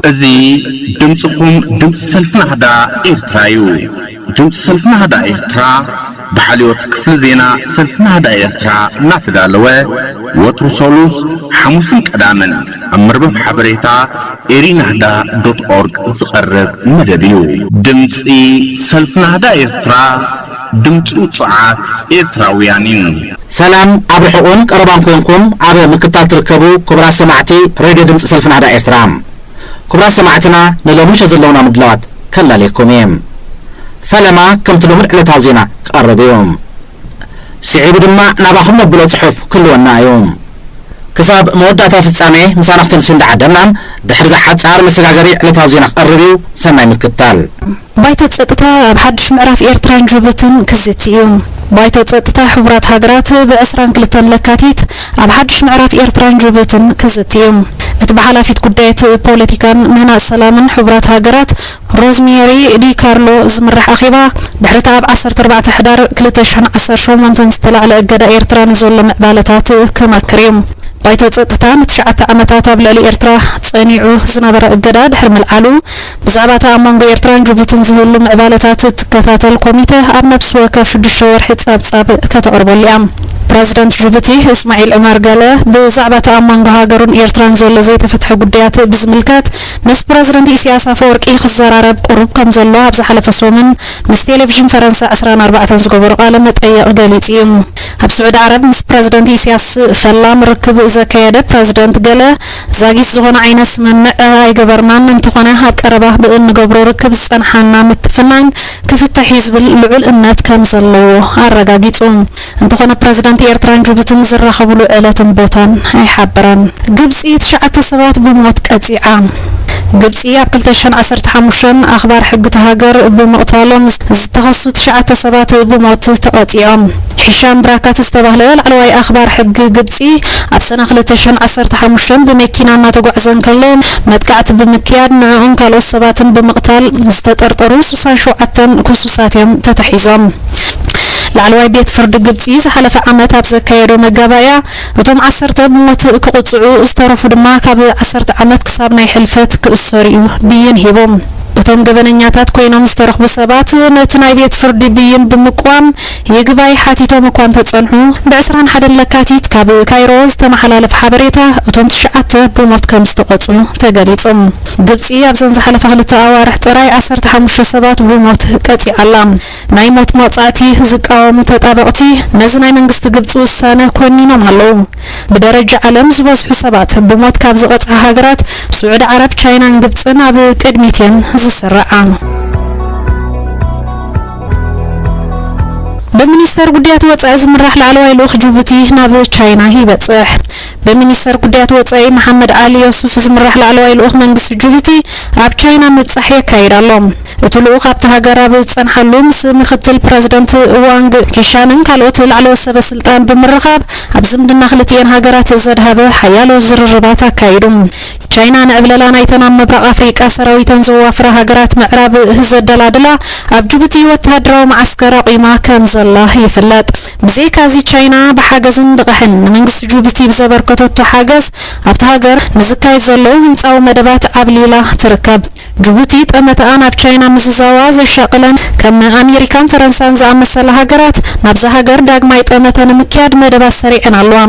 እዚ ድምፅኹም ድምፂ ሰልፊ ናህዳ ኤርትራ እዩ። ድምፂ ሰልፊ ናህዳ ኤርትራ ብሓልዮት ክፍሊ ዜና ሰልፊ ናህዳ ኤርትራ እናተዳለወ ወትሩ ሰሉስ፣ ሓሙስን ቀዳምን ኣብ መርበብ ሓበሬታ ኤሪናህዳ ዶት ኦርግ ዝቐርብ መደብ እዩ። ድምፂ ሰልፊ ናህዳ ኤርትራ፣ ድምፂ ውፁዓት ኤርትራውያን እዩ። ሰላም ኣብ ርሑቕን ቀረባን ኮንኩም ኣብ ምክታል ትርከቡ ክቡራት ሰማዕቲ ሬድዮ ድምፂ ሰልፊ ናህዳ ኤርትራ። ክቡራት ሰማዕትና ንሎሚ ምሸት ዘለውና ምድላዋት ከላልየኩም እየ። ፈለማ ከምቲ ልሙድ ዕለታዊ ዜና ክቐርብ እዩ። ስዒቡ ድማ ናባኹም ነብሎ ጽሑፍ ክህልወና እዩ። ክሳብ መወዳእታ ፍጻሜ ምሳና ክትህልፉ እንዳዓደምና፣ ድሕሪ እዚ ሓጻር መሰጋገሪ ዕለታዊ ዜና ክቐርብ እዩ። ሰናይ ምክትታል። ባይቶ ጸጥታ ኣብ ሓድሽ ምዕራፍ ኤርትራን ጅቡትን ክዝቲ እዩ። ባይቶ ጸጥታ ሕቡራት ሃገራት ብ ዕስራን ክልተን ለካቲት ኣብ ሓድሽ ምዕራፍ ኤርትራን ጅቡትን ክዝቲ እዩ። እቲ ብሓላፊት ጉዳያት ፖለቲካን ምህናጽ ሰላምን ሕቡራት ሃገራት ሮዝሜሪ ዲ ካርሎ ዝምራሕ ኣኼባ፣ ድሕሪ'ቲ ኣብ ዓሰርተ ኣርባዕተ ሕዳር ክልተ ሽሕን ዓሰርተ ሸሞንተን ዝተላዕለ እገዳ ኤርትራ ንዘሎ ምዕባለታት ክመክር እዩ። ባይቶ ጸጥታ ንትሽዓተ ዓመታት ኣብ ልዕሊ ኤርትራ ጸኒዑ ዝነበረ እገዳ ድሕሪ ምልዓሉ፣ ብዛዕባ'ቲ ኣብ መንጎ ኤርትራን ጅቡትን ዝህሉ ምዕባለታት እትከታተል ኮሚተ ኣብ ነፍሲ ወከፍ ሽዱሽተ ወርሒ ጸብጻብ ከተቕርበሉ እያ። ፕረዚደንት ጅቡቲ እስማዒል ዑመር ገለ ብዛዕባ'ቲ ኣብ መንጎ ሃገሩን ኤርትራን ዘሎ ዘይተፈትሐ ጉዳያት ብዝምልከት ምስ ፕረዚደንት ኢሳያስ ኣፈወርቂ ክዘራረብ ቁሩብ ከም ዘሎ ኣብ ዝሓለፈ ሰሙን ምስ ቴሌቪዥን ፈረንሳ ዕስራን ኣርባዕተን ዝገበሮ ቃለ መጠይቕ ገሊጹ እዩ። ኣብ ስዑዲ ዓረብ ምስ ፕረዚደንት ኢሳያስ ፈላም ርክብ ዘካየደ ፕረዚደንት ገለ፣ ዛጊት ዝኾነ ዓይነት ስምምዕ ኣይገበርናን፣ እንተኾነ ኣብ ቀረባ ብእንገብሮ ርክብ ዝጸንሓና ምትፍናን ክፍትሕ እዩ ዝብል ልዑል እምነት ከም ዘለዎ ኣረጋጊጹ። እንተኾነ ፕረዚደንት ኤርትራን ጅቡትን ዝራኸብሉ ዕለትን ቦታን ኣይሓበረን። ግብጺ ትሽዓተ ሰባት ብሞት ቀጺዓ። ግብጺ ኣብ ክልተ ሽሕን ዓሰርተ ሓሙሽተን ኣኽባር ሕጊ እታ ሃገር ብምቕታሎም ዝተኸሱ ትሽዓተ ሰባት ብሞት ተቐጺዖም። ሂሻም ብራካት ዝተባህለ ላዕለዋይ ኣኽባር ሕጊ ግብጺ ኣብ ሰነ ክልተ ሽሕን ዓሰርተ ሓሙሽተን ብመኪና እናተጓዕዘ እንከሎ መጥቃዕቲ ብምክያድ ንዕኡን ካልኦት ሰባትን ብምቕታል ዝተጠርጠሩ ስሳን ሸውዓተን ክሱሳት እዮም ተታሒዞም። ላዕለዋይ ቤት ፍርዲ ግብጺ ዝሓለፈ ዓመት ኣብ ዘካየዶ መጋባእያ፣ እቶም ዓሰርተ ብሞት ክቕጽዑ፣ ዝተረፉ ድማ ካብ ዓሰርተ ዓመት ክሳብ ናይ ሕልፈት ክእሰሩ እዩ ብይን ሂቡ። እቶም ገበነኛታት ኮይኖም ዝተረኽቡ ሰባት ነቲ ናይ ቤት ፍርዲ ብይን ብምቅዋም ይግባይ ሓቲቶም እኳ እንተጸንሑ፣ ብ ዕስራን ሓደን ለካቲት ካብ ካይሮ ዝተመሓላለፈ ሓበሬታ፣ እቶም ትሽዓተ ብሞት ከም ዝተቐጹ ተገሊጹ። ግብጺ ኣብዘን ዝሓለፋ ክልተ ኣዋርሕ ጥራይ ዓሰርተ ሓሙሽተ ሰባት ብሞት ቀጺዓ ኣላ። ናይ ሞት መቕጻዕቲ ዝቃወሙ ተጣበቕቲ ነዚ ናይ መንግስቲ ግብጺ ውሳነ ኮኒኖም ኣለዉ። ብደረጃ ዓለም ዝበዝሑ ሰባት ብሞት ካብ ዝቐጽዓ ሃገራት ስዑዲ ዓረብ፣ ቻይናን ግብጽን ኣብ ቅድሚት እየን ዝስርዓ። ብሚኒስተር ጉዳያት ወጻኢ ዝምራሕ ላዕለዋይ ልኡኽ ጅቡቲ ናብ ቻይና ይበጽሕ። ብሚኒስተር ጉዳያት ወጻኢ መሓመድ ዓሊ ዮሱፍ ዝምራሕ ላዕለዋይ ልኡኽ መንግስቲ ጅቡቲ ኣብ ቻይና ምብጻሕ የካይድ ኣሎ። እቲ ልኡኽ ኣብቲ ሃገር ኣብ ዝጸንሓሉ ምስ ምክትል ፕረዚደንት ዋንግ ኪሻንን ካልኦት ላዕለዎት ሰበ ስልጣን ብምርኻብ ኣብ ዝምድና ክልቲኤን ሃገራት ዘድሃበ ሓያሎ ዝርርባት ኣካይዱ። ቻይና ንዕብለላ ናይተን ኣብ ምብራቕ ኣፍሪቃ ሰራዊተን ዘዋፍራ ሃገራት ምዕራብ ዘደላድላ ኣብ ጅቡቲ ወተሃደራዊ መዓስከር ኣቑማ ከም ዘላ ይፍለጥ። ብዘይካዚ ቻይና ብሓገዝን ልቓሕን ንመንግስቲ ጅቡቲ ብዘበርከተቶ ሓገዝ ኣብቲ ሃገር ንዝካየድ ዘሎ ህንጻዊ መደባት ዓብሊላ ትርከብ። ጅቡቲ ጠመተኣ ናብ ቻይና ምዝዛዋ ዘሻቕለን ከም ኣሜሪካን ፈረንሳን ዝኣመሰላ ሃገራት ናብዛ ሃገር ዳግማይ ጠመተ ንምክያድ መደባት ሰሪዐን ኣለዋ።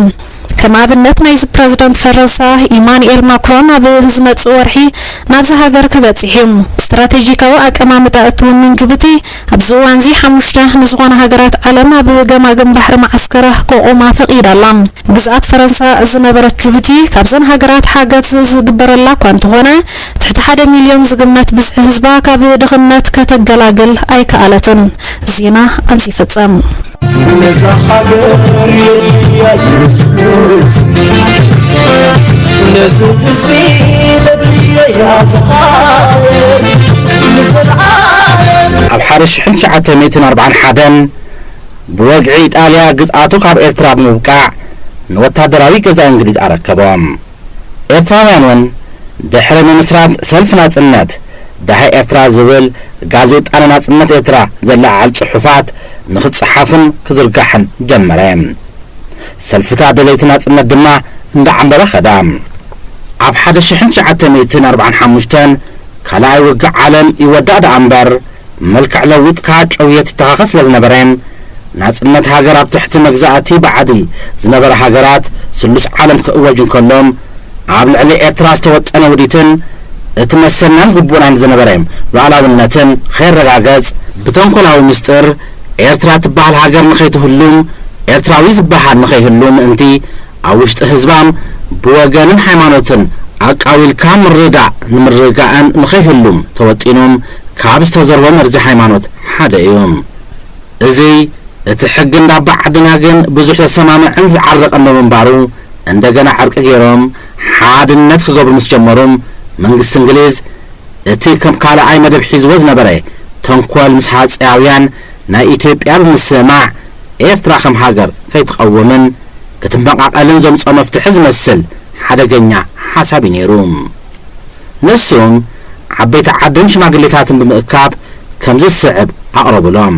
ከም ኣብነት ናይዚ ፕረዚደንት ፈረንሳ ኢማኑኤል ማክሮን ኣብ ዝመጽእ ወርሒ ናብዚ ሃገር ክበጽሕ እዩ። ስትራቴጂካዊ ኣቀማምጣ እትውንን ጅቡቲ ኣብዚ እዋንዚ ሓሙሽተ ንዝኾና ሃገራት ዓለም ኣብ ገማግም ባሕሪ መዓስከራ ከቑማ ፈቒዳ ኣላ። ግዝኣት ፈረንሳ ዝነበረት ጅቡቲ ካብዘን ሃገራት ሓገዝ ዝግበረላ እኳ እንተኾነ ትሕቲ ሓደ ሚልዮን ዝግመት ብዝሒ ህዝባ ካብ ድኽነት ከተገላግል ኣይከኣለትን። ዜና ኣብዚ ይፍጸም። ነዛ ሃገር የድልያ ይመስሉት፣ ነዚ ህዝቢ ተድልየ እያ ዝሓበ ንዘለዓለም። ኣብ ሓደ ሽሕን ትሽዓተ ሚእትን ኣርባዓን ሓደን ብወግዒ ኢጣልያ ግዝኣቱ ካብ ኤርትራ ብምብቃዕ ንወታደራዊ ገዛኢ እንግሊዝ ኣረከቦም። ኤርትራውያን እውን ድሕሪ ምምስራት ሰልፊ ናጽነት፣ ደሃይ ኤርትራ ዝብል ጋዜጣ ንናጽነት ኤርትራ ዘለዓዕል ጽሑፋት ንኽጸሓፍን ክዝርጋሕን ጀመረ። ሰልፍታት ደለይቲ ናጽነት ድማ እንዳዓምበባ ኸዳ። ኣብ ሓደ ሽሕን ትሽዓተ ሚእትን ኣርባዓን ሓሙሽተን ካልኣይ ውግእ ዓለም ይወዳእ ደኣ እምበር፣ መልክዕ ለዊጥካ ጨውየት ይተኻኸል ስለ ዝነበረ፣ ናጽነት ሃገር ኣብ ትሕቲ መግዛእቲ ባዕዲ ዝነበረ ሃገራት ስሉስ ዓለም ክእወጅ እንከሎ፣ ኣብ ልዕሊ ኤርትራ ዝተወጠነ ውዲትን እቲ መሰልናን ግቡእናን ዝነበረ ሉዓላውነትን ኸይረጋገጽ፣ ብተንኮላዊ ምስጢር ኤርትራ ትበሃል ሃገር ንኸይትህሉ፣ ኤርትራዊ ዝበሃል ንኸይህሉ ምእንቲ፣ ኣብ ውሽጢ ህዝባም ብወገንን ሃይማኖትን ኣቃዊልካ ምርዳእ ንምርግጋእን ንኸይህሉም ተወጢኖም ካብ ዝተዘርቦ መርዚ ሃይማኖት ሓደ እዩ። እዚ እቲ ሕጊ እንዳባ ዓድና ግን ብዙሕ ዘሰማምዕን ዝዓረቐን ብምንባሩ፣ እንደገና ዕርቂ ገይሮም ሓድነት ክገብሩ ምስ ጀመሩ፣ መንግስቲ እንግሊዝ እቲ ከም ካልኣይ መደብ ሒዝዎ ዝነበረ ተንኮል ምስ ሃጸያውያን ናይ ኢትዮጵያ ብምስምማዕ፣ ኤርትራ ከም ሃገር ከይትቐውምን ክትመቓቐልን ዘምጽኦ መፍትሒ ዝመስል ሓደገኛ ሓሳብ እዩ ነይሩ። ንሱም ዓበይቲ ዓድን ሽማግሌታትን ብምእካብ ከምዚ ዝስዕብ ኣቕረቡሎም።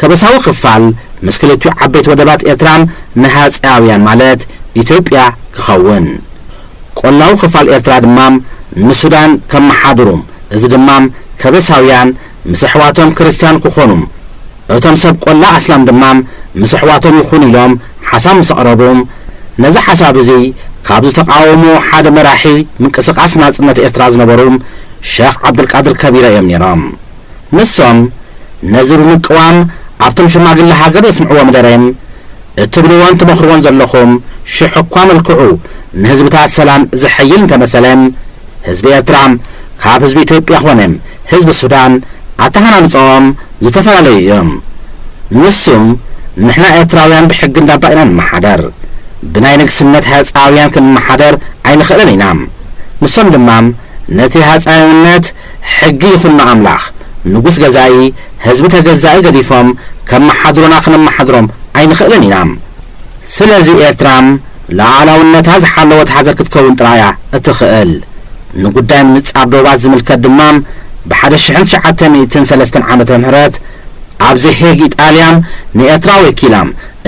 ከበሳዊ ክፋል ምስ ክልቲኡ ዓበይቲ ወደባት ኤርትራን ንሃጸያውያን ማለት ኢትዮጵያ ክኸውን፣ ቆላዊ ክፋል ኤርትራ ድማ ንሱዳን ከመሓድሩ፣ እዚ ድማ ከበሳውያን ምስ ኣሕዋቶም ክርስትያን ክኾኑ፣ እቶም ሰብ ቆላ ኣስላም ድማ ምስ ኣሕዋቶም ይኹኑ ኢሎም ሓሳብ ምስ ኣቕረቡ፣ ነዚ ሓሳብ እዚ ካብ ዝተቓወሙ ሓደ መራሒ ምንቅስቓስ ናጽነት ኤርትራ ዝነበሩ ሸኽ ዓብዱልቃድር ከቢረ እዮም ነይሮም። ንሶም ነዚ ብምቅዋም ኣብቶም ሽማግለ ሃገር ዘስምዕዎ መደረ፣ እትብልዎን ትመኽርዎን ዘለኹም ሽሕ እኳ መልክዑ ንህዝብታት ሰላም ዘሐይል እንተመሰለ፣ ህዝቢ ኤርትራ ካብ ህዝቢ ኢትዮጵያ ኾነ ህዝቢ ሱዳን ኣተሃናንጸኦም ዝተፈላለዩ እዮም። ንሱም ንሕና ኤርትራውያን ብሕጊ እንዳባ ኢና ንመሓደር፣ ብናይ ንግስነት ሃጸያውያን ክንመሓደር ኣይንኽእልን ኢና። ንሶም ድማ ነቲ ሃጸያውነት ሕጊ ይኹን ኣምላኽ፣ ንጉስ ገዛኢ፣ ህዝቢ ተገዛኢ ገዲፎም ከመሓድሩና ክነመሓድሮም ኣይንኽእልን ኢና። ስለዚ ኤርትራ ሉዓላውነታ ዝሓለወት ሃገር ክትከውን ጥራይ እያ እትኽእል። ንጉዳይ ምንጻር ዶባት ዝምልከት ድማ ብሓደ ሽሕን ትሽዓተ ሚእትን ሰለስተን ዓመተ ምህረት ኣብዚ ሄግ ኢጣልያ ንኤርትራ ወኪላ፣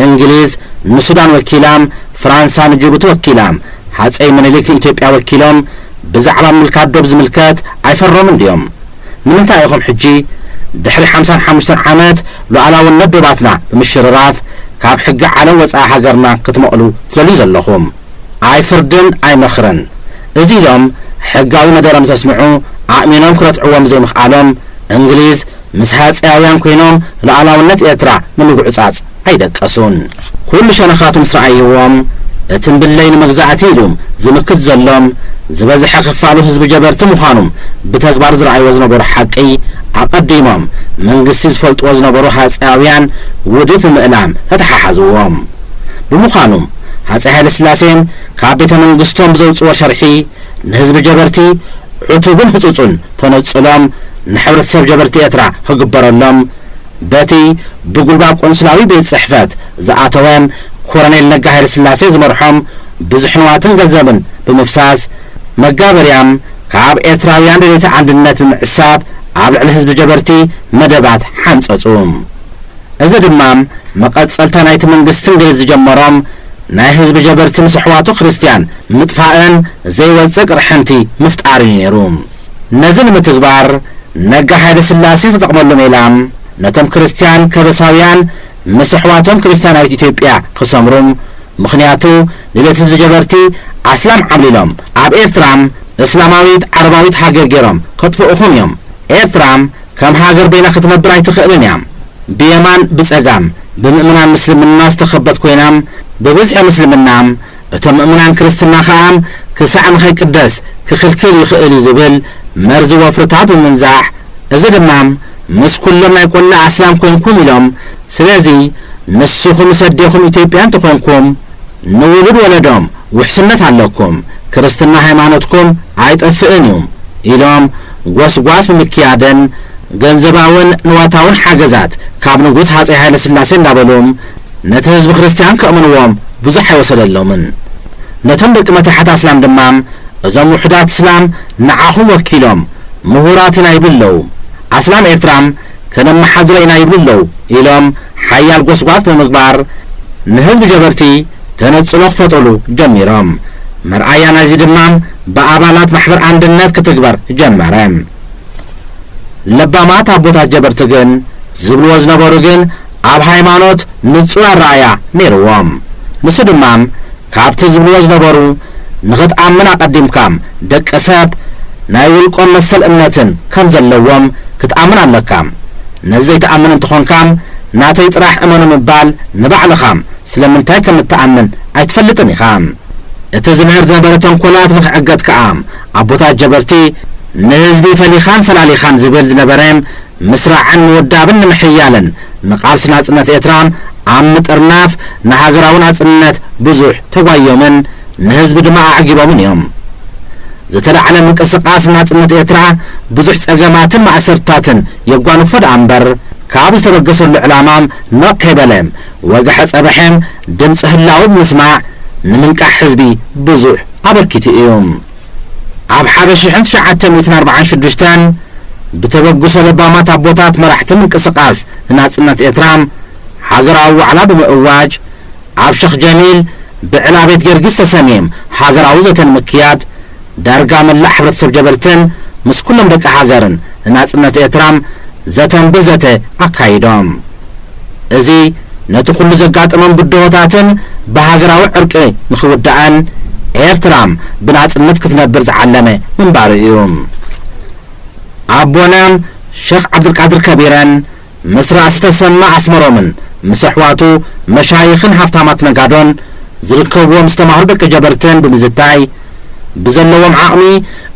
እንግሊዝ ንሱዳን ወኪላ፣ ፍራንሳ ንጅቡቲ ወኪላ፣ ሃጸይ ምኒልክ ንኢትዮጵያ ወኪሎም ብዛዕባ ምምልካት ዶብ ዝምልከት ኣይፈረሙን ድዮም? ንምንታይ ኢኹም ሕጂ ድሕሪ ሓምሳን ሓሙሽተን ዓመት ሉዓላውነት ዶባትና ብምሽርራፍ ካብ ሕጊ ዓለም ወጻኢ ሃገርና ክትመቕሉ ትደልዩ ዘለኹም? ኣይ ፍርድን ኣይ ምኽርን። እዚ ኢሎም ሕጋዊ መደረ ምስ ኣስምዑ ኣእሚኖም ክረትዕዎም ዘይምኽኣሎም እንግሊዝ ምስ ሃጸያውያን ኮይኖም ሉዓላውነት ኤርትራ ንምጉዕጻጽ ኣይደቀሱን። ኩሉ ሸነኻቱ ምስ ረኣይዎም፣ እቲ እምብለይ ንመግዛእቲ ኢሉ ዝምክት ዘሎም ዝበዝሐ ክፋሉ ህዝቢ ጀበርቲ ምዃኑ ብተግባር ዝረኣይዎ ዝነበሩ ሓቂ ኣቐዲሞም መንግስቲ ዝፈልጥዎ ዝነበሩ ሃጸያውያን ውዲት ብምእላም ተተሓሓዝዎም። ብምዃኑ ሃጸይ ሃይለስላሴ ካብ ቤተ መንግስቶም ብዘውጽዎ ሸርሒ ንህዝቢ ጀበርቲ ዕቱብን ህጹጹን ተነጽሎም ንሕብረተሰብ ጀበርቲ ኤርትራ ክግበረሎም በቲ ብጉልባብ ቆንስላዊ ቤት ጽሕፈት ዝኣተወ ኮረኔል ነጋ ሃይለስላሴ ዝመርሖም ብዙሕ ንዋትን ገንዘብን ብምፍሳስ መጋበርያም ካብ ኤርትራውያን ደለይቲ ዓንድነት ብምዕሳብ ኣብ ልዕሊ ህዝቢ ጀበርቲ መደባት ሓንጸጹ። እዚ ድማ መቐጸልታ ናይቲ መንግስቲ እንግሊዝ ዝጀመሮም ናይ ህዝቢ ጀበርቲ ምስ ኣሕዋቱ ክርስትያን ምጥፋእን ዘይወጽእ ቅርሕንቲ ምፍጣርን እዩ ነይሩ። ነዚ ንምትግባር ነጋ ሃይለ ስላሴ ዝተጠቕመሉ ሜላ ነቶም ክርስትያን ከበሳውያን ምስ ኣሕዋቶም ክርስትያናዊት ኢትዮጵያ ክሰምሩ፣ ምኽንያቱ ንሌት ህዝቢ ጀበርቲ ኣስላም ዓብሊሎም ኣብ ኤርትራ እስላማዊት ዓረባዊት ሃገር ገይሮም ከጥፍኡኹም እዮም። ኤርትራ ከም ሃገር በይና ክትነብር ኣይትኽእልን እያ። ብየማን ብጸጋም ብምእምናን ምስልምና ዝተኸበት ኮይና፣ ብብዝሒ ምስልምና እቶም ምእምናን ክርስትና ኸኣ ክሳዕ ንኸይቅደስ ክኽልክል ይኽእል እዩ ዝብል መርዚ ወፍርታት ብምንዛሕ፣ እዚ ድማ ምስ ኩሎም ናይ ቆላ ኣስላም ኮንኩም ኢሎም። ስለዚ ንስኹም ምስ ኣዴኹም ኢትዮጵያ እንተኾንኩም ንውሉድ ወለዶም ውሕስነት ኣለኩም። ክርስትና ሃይማኖትኩም ኣይጠፍእን እዩ ኢሎም ጎስጓስ ብምክያድን ገንዘባውን ንዋታውን ሓገዛት ካብ ንጉስ ሃፀይ ሃይለ ስላሴ እንዳበሉ ነቲ ህዝቢ ክርስትያን ከእምንዎም ብዙሕ ኣይወሰደሎምን። ነቶም ደቂ መታሕት ኣስላም ድማ እዞም ውሑዳት እስላም ንዓኹም ወኪሎም ምሁራት ኢና ይብሉ ኣለዉ። ኣስላም ኤርትራ ከነመሓድሮ ኢና ይብሉ ኣለዉ ኢሎም ሓያል ጎስጓስ ብምግባር ንህዝቢ ጀበርቲ ተነጽሎ ክፈጥሩሉ ጀሚሮም። መርኣያ ናይዚ ድማ ብኣባላት ማሕበር ኣንድነት ክትግበር ጀመረ። ለባማት ኣቦታት ጀበርቲ ግን ዝብልዎ ዝነበሩ ግን ኣብ ሃይማኖት ንጹር ኣረኣእያ ነይርዎም። ንሱ ድማ ካብቲ ዝብልዎ ዝነበሩ ንኽትኣምን ኣቐዲምካ ደቂ ሰብ ናይ ውልቆም መሰል እምነትን ከም ዘለዎም ክትኣምን ኣለካ። ነዚ ዘይትኣምን እንተኾንካ ናተይ ጥራሕ እመኑ ምባል ንባዕልኻ ስለምንታይ ከም እትኣምን ኣይትፈልጥን ኢኻ። እቲ ዝንህር ዝነበረ ተንኮላት ንኽዕገት ከኣ ኣቦታት ጀበርቲ ንህዝቢ ፈሊኻን ፈላሊኻን ዝብል ዝነበረ ምስራዕን ምውዳብን ንምሕያልን ንቃልሲ ናጽነት ኤርትራ ኣብ ምጥርናፍ ንሃገራዊ ናጽነት ብዙሕ ተጓዮምን ንህዝቢ ድማ ኣዕጊቦምን እዮም። ዝተላዕለ ምንቅስቃስ ናጽነት ኤርትራ ብዙሕ ጸገማትን ማእሰርታትን የጓንፎ ደኣ እምበር ካብ ዝተበገሰሉ ዕላማ ነቕ ከይበለ ወግሐ ጸብሐ ድምፂ ህላው ብምስማዕ ንምንቃሕ ህዝቢ ብዙሕ ኣበርኪቱ እዩ። ኣብ ሓደ ሽሕን ትሽዓተ ሚእትን ኣርባዓን ሽዱሽተን ብተበግሶ ለባማት ኣቦታት መራሕቲ ምንቅስቃስ ንናጽነት ኤርትራ ሃገራዊ ዋዕላ ብምእዋጅ ኣብ ሸኽ ጀሚል ብዕላ ቤት ጊዮርጊስ ተሰምየ ሃገራዊ ዘተ ንምክያድ ዳርጋ መላእ ሕብረተሰብ ጀበርትን ምስ ኩሎም ደቂ ሃገርን ንናጽነት ኤርትራ ዘተንብህ ዘተ ኣካይዶም። እዚ ነቲ ኩሉ ዘጋጠሞም ብድሆታትን ብሃገራዊ ዕርቂ ንኽውዳእን ኤርትራ ብናጽነት ክትነብር ዝዓለመ ምንባሩ እዩ። ኣቦና ሸኽ ዓብዱልቃድር ከቢረን ምስ ራእሲ ተሰማ ኣስመሮምን ምስ ኣሕዋቱ መሻይኽን ሃፍታማት ነጋዶን ዝርከብዎም ዝተማህሩ ደቂ ጀበርትን ብምዝታይ ብዘለዎም ዓቕሚ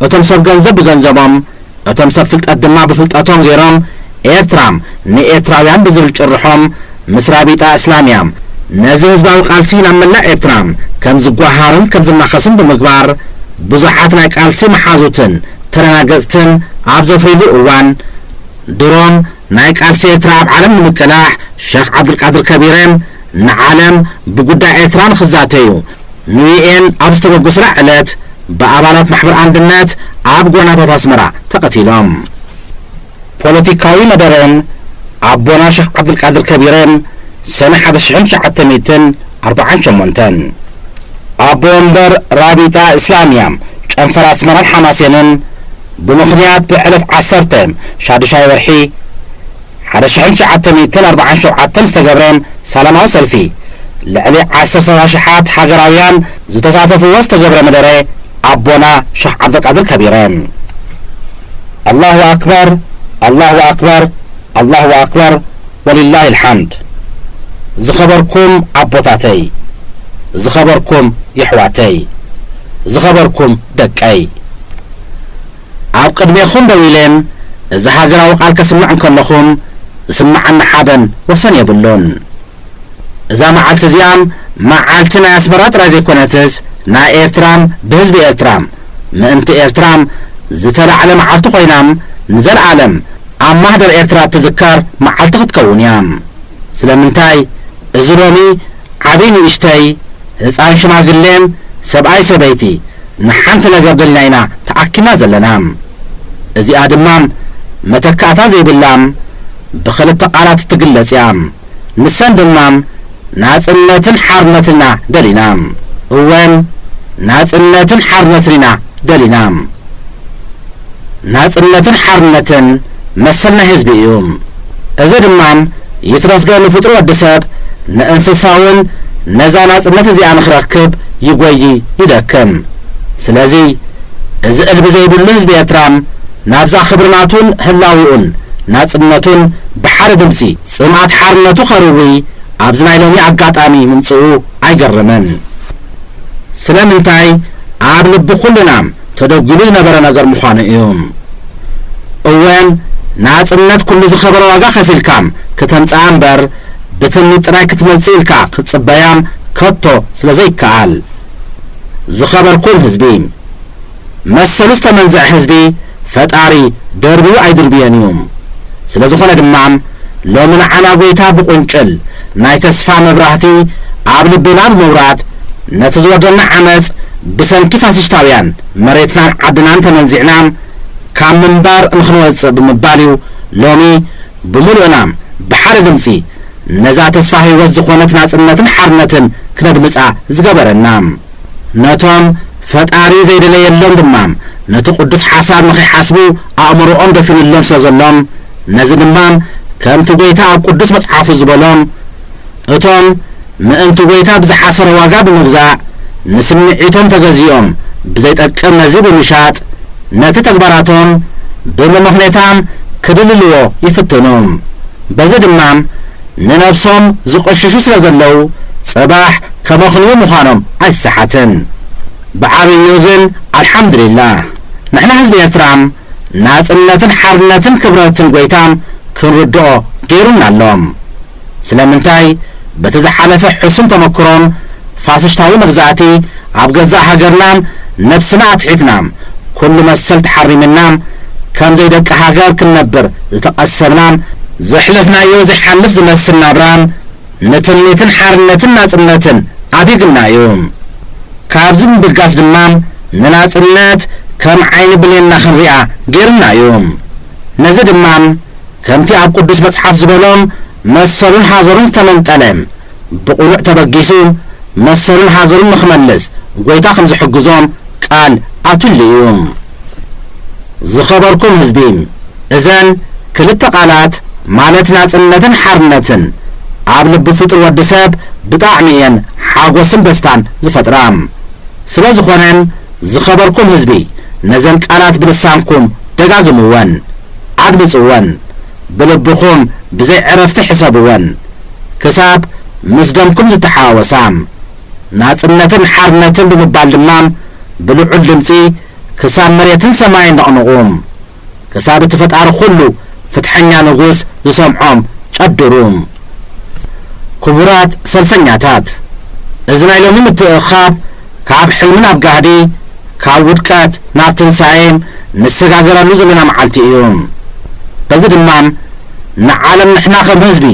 እቶም ሰብ ገንዘብ ብገንዘቦም እቶም ሰብ ፍልጠት ድማ ብፍልጠቶም ገይሮም ኤርትራ ንኤርትራውያን ብዝብል ጭርሖም ምስ ራቢጣ እስላምያ ነዚ ህዝባዊ ቃልሲ ናብ መላእ ኤርትራ ከም ዝጓሃርን ከም ዝናኸስን ብምግባር ብዙሓት ናይ ቃልሲ መሓዙትን ተረጋገጽትን ኣብ ዘፍርይሉ እዋን ድሮን ናይ ቃልሲ ኤርትራ ኣብ ዓለም ንምቅላሕ ሸኽ ዓብዱልቃድር ከቢረን ንዓለም ብጉዳይ ኤርትራ ንኽዛተዩ ንዩኤን ኣብ ዝተበገሱላ ዕለት ብኣባላት ማሕበር ኣንድነት ኣብ ጎደናታት ኣስመራ ተቐቲሎም። ፖለቲካዊ መደረን ኣቦና ሸኽ ዓብዱልቃድር ከቢረን ሰነ ሓደ ሽሕን ትሽዓተ ሚእትን ኣርባዓን ሸሞንተን ኣቦ ወንበር ራቢጣ እስላምያ ጨንፈር ኣስመራን ሓማሴንን ብምኽንያት ብዕለት ዓሰርተ ሻዱሻይ ወርሒ ሓደ ሽሕን ትሽዓተ ሚእትን ኣርባዓን ሸውዓተን ዝተገብረ ሰላማዊ ሰልፊ ልዕሊ ዓሰርተ ኣሽሓት ሃገራውያን ዝተሳተፍዎ ዝተገብረ መደረ ኣቦና ሸኽ ዓብደልቃድር ከቢረ። ኣላሁ ኣክበር፣ ኣላሁ ኣክበር፣ ኣላሁ ኣክበር ወሊላሂ ልሓምድ። ዝኸበርኩም ኣቦታተይ፣ ዝኸበርኩም የሕዋተይ፣ ዝኸበርኩም ደቀይ፣ ኣብ ቅድሜኹም ደው ኢለ እዚ ሃገራዊ ቃል ከስምዕ እንከለኹም ዝስምዓኒ ሓበን ወሰን የብሉን። እዛ መዓልቲ እዚኣ መዓልቲ ናይ ኣስመራ ጥራይ ዘይኮነትስ ናይ ኤርትራ ብህዝቢ ኤርትራ ምእንቲ ኤርትራ ዝተላዕለ መዓልቲ ኮይና ንዘለኣለም ኣብ ማህደር ኤርትራ እትዝከር መዓልቲ ክትከውን እያ። ስለምንታይ እዚ ሎሚ ዓብዪ ንእሽተይ፣ ህፃን ሽማግሌ፣ ሰብኣይ ሰበይቲ ንሓንቲ ነገር ደሊና ኢና ተኣኪብና ዘለና። እዚኣ ድማ መተካእታ ዘይብላ ብኽልተ ቃላት እትግለጽ እያ። ንሰን ድማ ናጽነትን ሓርነትን ኢና ደሊና። እወን ናጽነትን ሓርነትን ኢና ደሊና። ናጽነትን ሓርነትን መሰል ናይ ህዝቢ እዩ። እዚ ድማ ይትረፍዶ ንፍጡር ወዲ ሰብ ንእንስሳ እውን ነዛ ናጽነት እዚኣ ንኽረክብ ይጎዪ ይደክም። ስለዚ እዚ እልቢ ዘይብሉ ህዝቢ ኤርትራ ናብዛ ክብሪ ናቱን ህላዊኡን ናጽነቱን ብሓደ ድምጺ ጽምኣት ሓርነቱ ከርዊ ኣብዚ ናይ ሎሚ ኣጋጣሚ ምምጽኡ ኣይገርምን። ስለምንታይ ኣብ ልቢ ኩልና ተደጒሉ ዝነበረ ነገር ምዃኑ እዩ። እወን ናጽነት ኩሉ ዝኸበረ ዋጋ ከፊልካ ክተምጽኣ እምበር ብትምኒት ጥራይ ክትመጽእ ኢልካ ክትጽበያ ከቶ ስለ ዘይከኣል። ዝኸበርኩም ህዝቢ፣ መሰሉ ዝተመንዘዐ ህዝቢ ፈጣሪ ደርብዩ ኣይድርብዮን እዩ። ስለ ዝኾነ ድማ ሎሚ ንዓና ጎይታ ብቁንጭል ናይ ተስፋ መብራህቲ ኣብ ልብና ብምውራድ ነቲ ዝወርደና ዓመጽ ብሰንኪ ፋሽሽታውያን መሬትናን ዓድናን ተመንዚዕና ካብ ምንባር ንኽንወጽእ ብምባል እዩ ሎሚ ብምሉእና ብሓደ ድምጺ ነዛ ተስፋ ህይወት ዝኾነት ናጽነትን ሓርነትን ክነድምጻ ዝገበረና። ነቶም ፈጣሪ ዘይደለየሎም ድማ ነቲ ቅዱስ ሓሳብ ንኸይሓስቡ ኣእምሮኦም ደፊንሎም ስለ ዘሎም፣ ነዚ ድማ ከምቲ ጐይታ ኣብ ቅዱስ መጽሓፉ ዝበሎም፣ እቶም ምእንቲ ጐይታ ብዝሓሰረ ዋጋ ብምግዛእ፣ ንስምዒቶም ተገዚኦም ብዘይጠቅም ነዚ ብምሻጥ፣ ነቲ ተግባራቶም ብምኽኔታም ክድልልዎ ይፍትኑ። በዚ ድማ ንነብሶም ዝቕሽሹ ስለ ዘለዉ፣ ጽባሕ ከመኽንዩ ምዃኖም ኣይሰሓትን። ብዓብዩ ግን ኣልሓምዱሊላህ፣ ንሕና ህዝቢ ኤርትራ ናጽነትን ሓርነትን ክብረትን ጐይታ ክንርድኦ ገይሩና ኣሎ። ስለምንታይ? በቲ ዝሓለፈ ሕሱም ተመክሮን ፋሽስታዊ መግዛእቲ ኣብ ገዛእ ሃገርና ነብስና ኣትሒትና፣ ኩሉ መሰል ተሓሪምና፣ ከም ዘይደቂ ሃገር ክንነብር ዝተቐሰብና፣ ዘሕለፍናዮ ዘይሓልፍ ዝመስል ናብራ፣ ንትምኒትን ሓርነትን ናጽነትን ኣቢግና እዩ። ካብዚ ብምብጋስ ድማ ንናጽነት ከም ዓይኒ ብሌንና ክንሪኣ ገይሩና እዩ። ነዚ ድማ ከምቲ ኣብ ቅዱስ መጽሓፍ ዝበሎ፣ መሰሉን ሃገሩን ዝተመንጠለ ብቕኑዕ ተበጊሱ መሰሉን ሃገሩን ንኽመልስ ጐይታ ከም ዝሕግዞ ቃል ኣትዩሉ እዩ። ዝኸበርኩም ህዝቢ፣ እዘን ክልተ ቃላት ማለት ናጽነትን ሓርነትን ኣብ ልቢ ፍጡር ወዲ ሰብ ብጣዕሚ እየን ሓጎስን ደስታን ዝፈጥራ። ስለ ዝኾነን ዝኸበርኩም ህዝቢ፣ ነዘን ቃላት ብልሳንኩም ደጋግምወን፣ ኣድምጽወን፣ ብልብኹም ብዘይ ዕረፍቲ ሕሰብወን፣ ክሳብ ምስ ደምኩም ዝተሓዋወሳ። ናጽነትን ሓርነትን ብምባል ድማ ብልዑል ድምጺ ክሳብ መሬትን ሰማይን ነቕንቑ። ክሳብ እቲ ፈጣሪ ኩሉ ፍትሐኛ ንጉስ ዝሰምዖም ጨድሩ። ክቡራት ሰልፈኛታት፣ እዚ ናይ ሎሚ ምትእኽኻብ ካብ ሕልሚ ናብ ጋህዲ፣ ካብ ውድቀት ናብ ትንሳኤ ንሰጋገረሉ ዘለና መዓልቲ እዩ። በዚ ድማ ንዓለም ንሕና ከም ህዝቢ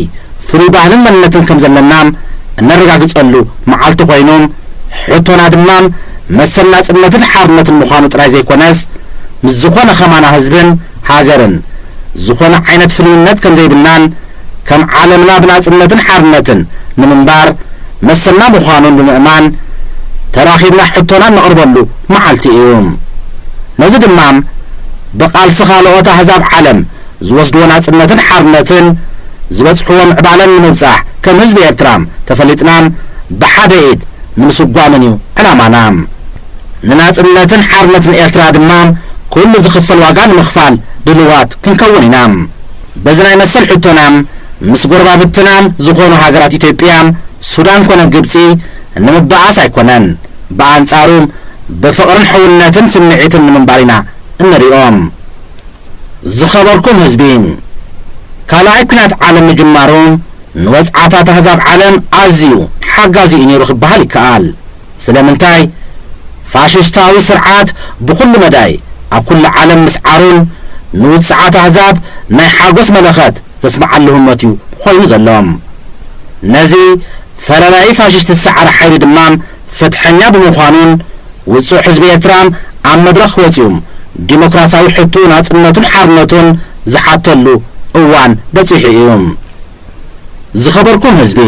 ፍሉይ ባህልን መንነትን ከም ዘለና እነረጋግጸሉ መዓልቲ ኮይኑ፣ ሕቶና ድማ መሰል ናጽነትን ሓርነትን ምዃኑ ጥራይ ዘይኮነስ፣ ምስ ዝኾነ ከማና ህዝብን ሃገርን ዝኾነ ዓይነት ፍልይነት ከም ዘይብልናን፣ ከም ዓለምና ብናጽነትን ሓርነትን ንምንባር መሰልና ምዃኑን ብምእማን፣ ተራኺብና ሕቶና እነቕርበሉ መዓልቲ እዩ። ነዚ ድማ ብቓልሲ ካልኦት ኣህዛብ ዓለም ዝወስድዎ ናጽነትን ሓርነትን ዝበጽሕዎ ምዕባለን ንምብጻሕ ከም ህዝቢ ኤርትራ ተፈሊጥና ብሓደ ኢድ ንምስጓምን እዩ ዕላማና። ንናጽነትን ሓርነትን ኤርትራ ድማ ኩሉ ዝኽፈል ዋጋ ንምኽፋል ድልዋት ክንከውን ኢና። በዚ ናይ መሰል ሕቶና ምስ ጎረባብትና ዝኾኑ ሃገራት ኢትዮጵያ፣ ሱዳን ኮነ ግብጺ ንምበኣስ ኣይኮነን። ብኣንጻሩ ብፍቕርን ሕውነትን ስምዒትን ንምንባር ኢና እንሪኦም። ዝኸበርኩም ህዝቢ፣ ካልኣይ ኲናት ዓለም ምጅማሩ ንወጽዓታት ኣህዛብ ዓለም ኣዝዩ ሓጋዚ እዩ ነይሩ ክበሃል ይከኣል። ስለምንታይ? ፋሽስታዊ ስርዓት ብኹሉ መዳይ ኣብ ኩሉ ዓለም ምስዓሩን ንውጽዓት ኣህዛብ ናይ ሓጎስ መለኸት ዘስምዓሉ ህሞት እዩ ኮይኑ ዘሎ። ነዚ ፈላላዪ ፋሽስት ዝሰዓረ ሓይሊ ድማ ፍትሐኛ ብምዃኑን ውጹዕ ህዝቢ ኤርትራ ኣብ መድረኽ ወጺኡ ዲሞክራሲያዊ ሕቶኡ ናጽነቱን ሓርነቱን ዝሓተሉ እዋን በጺሑ እዩ። ዝኸበርኩም ህዝቢ፣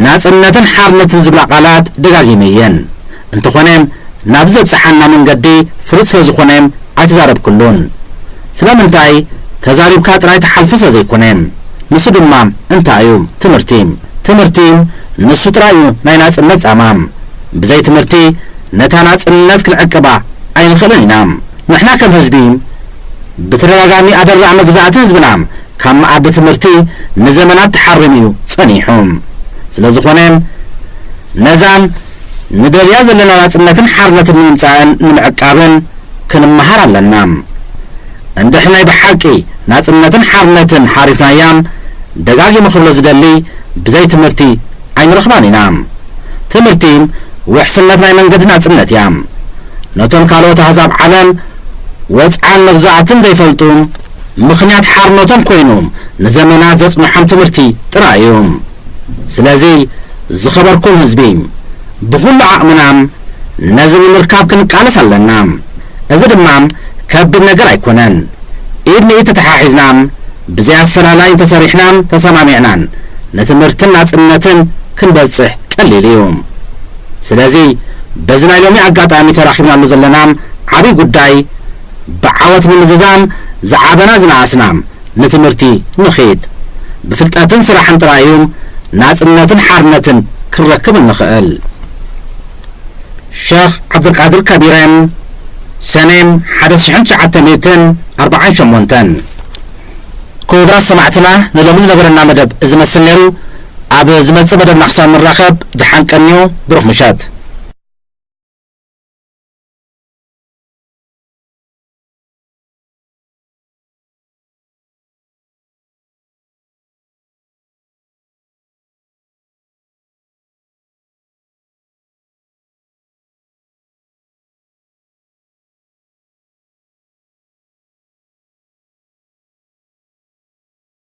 ናጽነትን ሓርነትን ዝብላ ቃላት ደጋጊመ እየን። እንተኾነ፣ ናብ ዘብጽሓና መንገዲ ፍሉጥ ስለ ዝኾነ ኣይተዛረብኩሉን። ስለምንታይ? ተዛሪብካ ጥራይ ትሓልፎ ስለ ዘይኮነ። ንሱ ድማ እንታይ እዩ? ትምህርቲ። ትምህርቲ ንሱ ጥራይ እዩ ናይ ናጽነት ጻማ። ብዘይ ትምህርቲ ነታ ናጽነት ክንዕቅባ ኣይንኽእልን ኢና። ንሕና ከም ህዝቢ ብተደጋጋሚ ኣደራዕ መግዛእቲ ህዝብና ካብ መኣዲ ትምህርቲ ንዘመናት ተሓሪሙ እዩ ጸኒሑ። ስለ ዝኾነ ነዛ ንደልያ ዘለና ናጽነትን ሓርነትን ንምምጻእን ንምዕቃብን ክንመሃር ኣለና። እንድሕር ናይ ብሓቂ ናጽነትን ሓርነትን ሓሪፍናያ፣ ደጋጊመ ክብሎ ዝደሊ፣ ብዘይ ትምህርቲ ኣይንረኽባን ኢና። ትምህርቲ ውሕስነት ናይ መንገዲ ናጽነት እያ። ነቶም ካልኦት ኣህዛብ ዓለም ወጽዓን መግዛእትን ዘይፈልጡ፣ ምኽንያት ሓርነቶም ኮይኑ ንዘመናት ዘጽንሖም ትምህርቲ ጥራይ እዩ። ስለዚ ዝኸበርኩም ህዝቢ፣ ብኹሉ ዓቕምና ነዚ ንምርካብ ክንቃለስ ኣለና። እዚ ድማ ከቢድ ነገር ኣይኮነን። ኢድ ንኢድ ተተሓሒዝና ብዘይ ኣፈላላይ እንተሰሪሕናን ተሰማሚዕናን ንትምህርትን ናጽነትን ክንበጽሕ ቀሊል እዩ። ስለዚ በዚ ናይ ሎሚ ኣጋጣሚ ተራኺብናሉ ዘለና ዓብዪ ጉዳይ፣ ብዓወት ንምዝዛም ዝዓበና ዝነኣስና ንትምህርቲ ንኺድ፣ ብፍልጠትን ስራሕን ጥራይ እዩ ናጽነትን ሓርነትን ክንረክብ እንኽእል። ሸኽ ዓብዱልቃድር ከቢረ፣ ሰኔ ሓደ ሺሕን ትሽዓተ ሚእትን ኣርባዓን ሸሞንተን። ክቡራት ሰማዕትና፣ ንሎሚ ዝነበረና መደብ እዚ መስል ነይሩ። ኣብ ዝመጽእ መደብና ክሳብ ንራኸብ፣ ደሓን ቀንዩ፣ ብሩኽ ምሸት።